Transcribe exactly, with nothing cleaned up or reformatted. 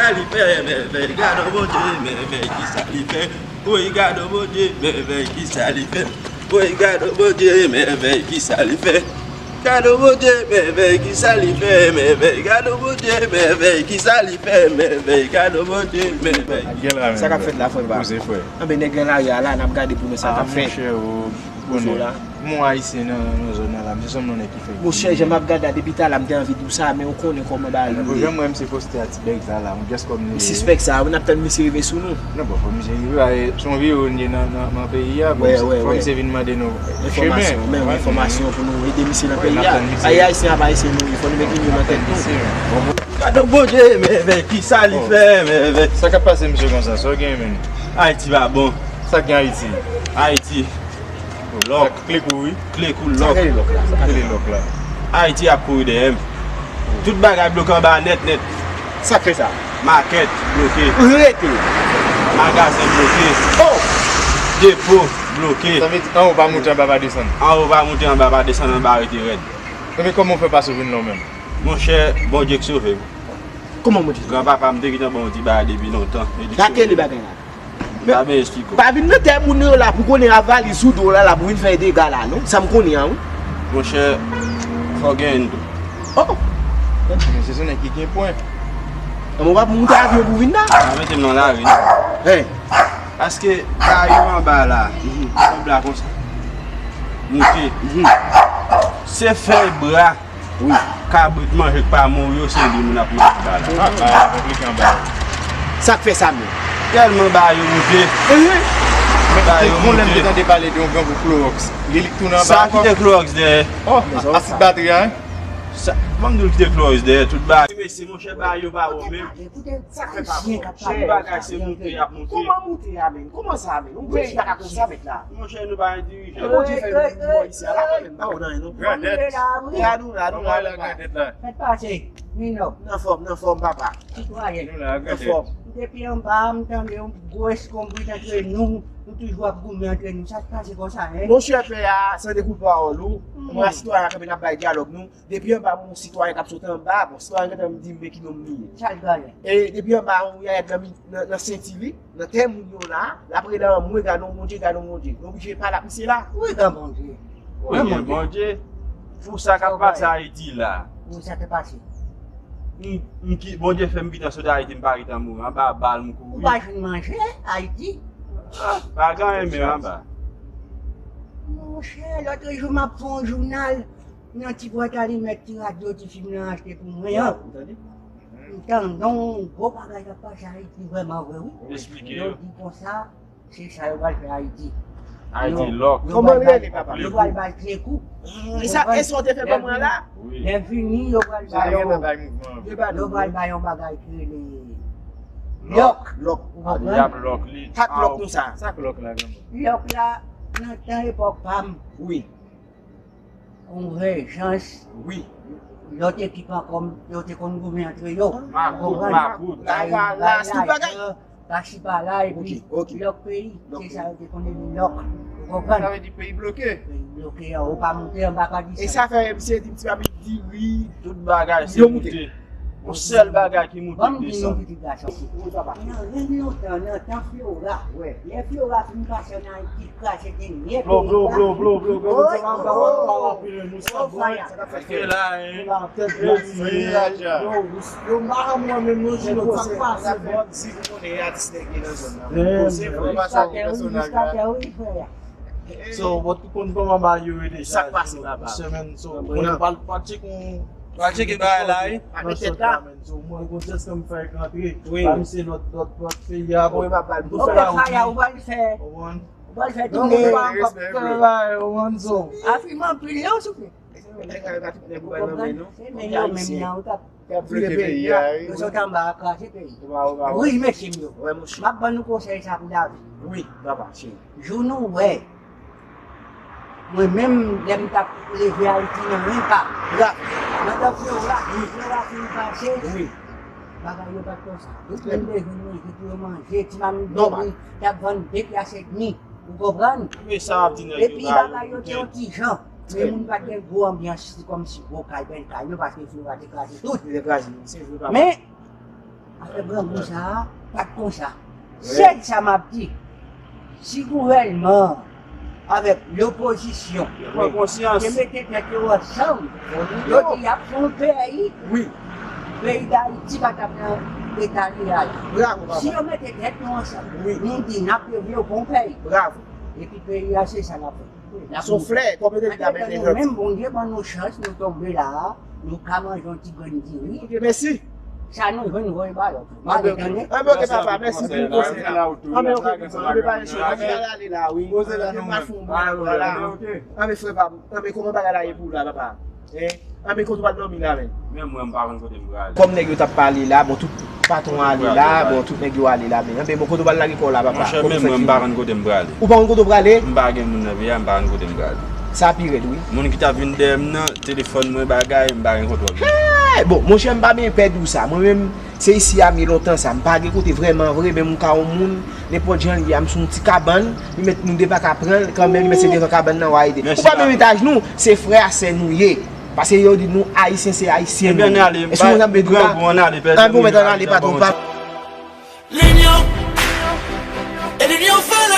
Sa li fè, mèvèy, gade Bondye, mèvèy, kisa li fè. Woy, gade Bondye, mèvèy, kisa li fè. Woy, gade Bondye, mèvèy, kisa li fè. Gade Bondye, mèvèy, kisa li fè, mèvèy. Gade Bondye, mèvèy, kisa li fè, mèvèy. Gade Bondye, mèvèy. Gen la menm. Sa k ap fèt la, frè pa? Poze, frè. Anben, nèg nan lari a la, n ap gade pou nou sa k ap fèt. Monchè, o, bonè. Pou nou la. Bon, ayisyen nan, nan zòn nan la, m se sèlman nèg ki fè. Monchè, jan m ap gade la depi talè, m te anvi di w sa, men ou konnen kòman bagay yo ye. Jan m wè misye poste a ti bèg sa la, on pyès kòm li ye. M sispèk sa, wi, n ap tann misye rive sou nou. Non, bon, fò misye rive, a, e, se yon vire nou ye nan, nan, nan peyi a, bon, fò misye vin mande nou chemen. Enfòmasyon, men wi, enfòmasyon pou nou ede misye nan peyi a. Peyi ayisyen ap ayisyen nou ye, fò nou met linyon nan tèt nou. Gade Bondye, mèvèy, kisa li fè, mèvèy. Sa k ap pase misye konsa, sa w gen, menm? Ayiti pa bon. Sa gen Ayiti? Ayiti. Lòk. Kle kou, wi. Kle kou, lòk. Sa k rele lòk la? Sa k rele lòk la? Ayiti ap kouri dèyè m. Tout bagay bloke anba nèt, nèt. Sa k fè sa? Makèt bloke. Rete. Magazen bloke. Oh! Depo bloke. Sa vle di anwo pa moute, anba pa desann. Anwo pa moute, anba pa desann, anba rete rèd. Ebyen, kòman w fè pase w vin la w menm? Monchè, Bondye k sove m. Kòman Bondye? Granpapa m te gentan ban yon ti bagay depi lontan. Gade bagay la. Pa vin nan tè moun yo la pou konnen avaliz sou do w la, la pou vin fè dega la, non? Sa m konnen an, wi. Monchè, fò w gen tou. Oh! Mesye, se nèg ki gen pwen. Anmò pa pou moute avyon pou vin la. Pa mete m nan lari. Hey! Paske ba yo anba la, kòb la konsa. Moute. Se fè bra. Wi. Kabrit manje k pa mouri yo, se li moun ap manje anba la. Ah, bagay la konplike anba la. Sa k fè sa menm? Tèlman ba yo moute. Ba yo moute. Mwen menm te tande pale de yon grangou Klowòks. Li, li k tounen anba ankò. Sa ki te Klowòks dèyè? Oh, asid batri a, hein? Sa, ban m di w ki te Klowòks dèyè tout bagay. Mesye, monchè, ba yo pa bon menm. Koute, sa k fè pa bon. Tout bagay se moute y ap moute. Kòman moute a menm? Kòman sa menm? Yon peyi pa ka konsa mèt la. Monchè, nou pa gen dirijan. Bondye fè nou vin bò isi a la, mwen menm pa konn anyen non. Gade nou la, nou la, nou la. Mèt pase, Nino. Nan fòm, nan fòm, papa. Sitwayen. Nou la, gade. Nan fòm. Depi anba, m tande yon gwo eskonbrit antre nou. Nou toujou ap goumen antre nou. Sa k pase konsa, hein? Monchè, pè a, san dekout pawòl ou. Mwen a sitwayen a kanpe n ap bay dyalòg nou. Depi anba, yon sitwayen k ap sot anba, bon, sitwayen gentan di m men ki nonm li ye. Sa l genyen? E depi anba, yon yayad nan mi-, nan, nan senti li, nan tè moun yo la, l ap rele anmwe, gade yon Bondye, gade yon Bondye. Nou oblije pale ak misye la. Wi, gen Bondye. Wi, gen Bondye. Pou sa k ap pase Ayiti la. Wi, sa k ap pase. M, m ki, Bondye fè m gentan sot Ayiti, m pa gentan mouri. Anba bal m kouri. Ou pa jwenn manje Ayiti? Ah, pa gen anyen menm anba. Monchè, lòt jou m ap fè yon jounal. Nan ti bwat alimèt, ti radyo, ti fim nan achte pou mwen an. M tande yon gwo bagay k ap pase Ayiti vrèman vre, wi. Eksplike yo. Yo di konsa, se sa yo pral fè Ayiti. Ayiti lòk. Kòman l rele, papa? Yo pral ba l grenkou. E sa, e sa w te fè ban mwen la? Lè fini, yo pral ba yo, yo pral ba yon bagay ki rele lòk. Lòk. Ou konprann? Lòk li. Sa k lòk nou sa? Sa k lòk la, granmoun? Lòk la, nan tan epòk pa m. Wi. Konvèjans. Wi. Lòt ekip ankò, yo te konn goumen antre yo. Makout, makout. Pasi pala, epi lòk peyi, se sa yo te konn rele lòk. Ou konprann? Sa vle di peyi bloke. Peyi bloke, an, ou pa moute, anba pa desann. E sa fè misye di m ti pa met diri. Tout bagay se moute. Yon sèl bagay ki moute, desann. Ban m di nou, pitit gason. Nan ren lontan, nan tan Flora, lè Flora fin pase ann Ayiti, kraze dènye peyi la. Blow, blow, blow, blow, blow, blow. Sa k ap fèt la, hein? Yo, yo, yo, m pa renmen mwen menm non, Jino, sa k pase, bro? Si ou konnen atis nèg yo nan zòn nan. Poze pou yo pase ak pèsonaj la. So, w konn kòman bagay yo ye deja. Sa k pase, papa? Semèn, so, konnen pral, pral tcheke yon, pral tcheke bagay la, wi. Nan short la, man. So, mwen, gon jès ke m fè k rantre. Wi. Pa misye lòt, lòt, lòt peyi a, bon. Wi, papa. Ou pral fè, ou pral fè. Ou konprann? Ou pral fè tounen. Non, ou pa, ou pa fè bagay, ou konprann, so. Afim anpil, non, souple. Ou konprann? Se men yo menm nan, ou t ap Yo sot anba a kraze peyi. Wi, mesye m yo. M ap ban nou konsèy sa pou lavi. Wi, papa, cheri. Jou nou wè, mwen menm, lè m t ap leve Ayiti nan renka, nan tan Flora, Flora fin pase, bagay yo pa t konsa. Tout moun te jwenn manje pou yo manje, ti mamit dòmi, t ap vann de pyas edmi. Ou konprann? Men sa w ap di nèg yo. Epi bagay yo te yon ti jan. Men moun pa t gen gwo anbyans, se kòmsi gwo kay, bèl kay, non, paske Flora te kraze tout. Li te kraze, se vre, papa. Men, Afè grangou sa a, pa t konsa. Sèl sa m ap di, si gouvènman avèk lopozisyon te mete tèt yo ansanm, yo di y ap fè yon peyi, peyi Dayiti pa t ap nan eta li a la. Si yo mete tèt yo ansanm, nou di n ap devlope yon peyi. Epi peyi a se sa l ap fè. L ap monte. Menm Bondye ban nou chans, nou tonbe la a, nou ka manje yon ti grenn diri. Bondye mèsi. Sa nou jwenn voye ba lòt. Anben, ok, papa, mèsi pou konsèy la. Anben, ok, anben, pa enchè, anben, al ale la, wi. Anben, pa fon, anben, frè pa m. Anben, kòman bagay la ye pou la, papa? Anben, kote w al dòmi la, men? Menm mwen, m pa konn kote m prale. Kòm nèg yo t ap pale la, bon, tout patwon ale la, bon, tout nèg yo ale la, men anben, bon, kote w al lage kò w la, papa? Monchè, menm mwen, m pa konn kote m prale. Ou pa konn kote w prale? M pa gen moun nan peyi a, m pa konn kote m prale. Sa pi rèd, wi. Moun ki t ap vin dèyè m nan, telefòn mwen, bagay, m pa gen kontwòl. Hey! Bon, monchè, m pa byen pèdi w sa. Mwen menm, se isi a m ye lontan sa. M pa gen kote vrèman vre, men m ka yon moun, nenpòt jan l ye a, m sou yon ti kabann, li mèt nou de pa ka pran l, kanmenm, li mèt se devan kabann nan, w a ede. Ou pa menm etaj nou, se frè a sè nou ye. Paske yo di nou, Ayisyen, se Ayisyen nou ye. Èske w konprann sa m vle di w la? Anben, ou mèt ann ale, patwon, pa. L'union, et l'union fait la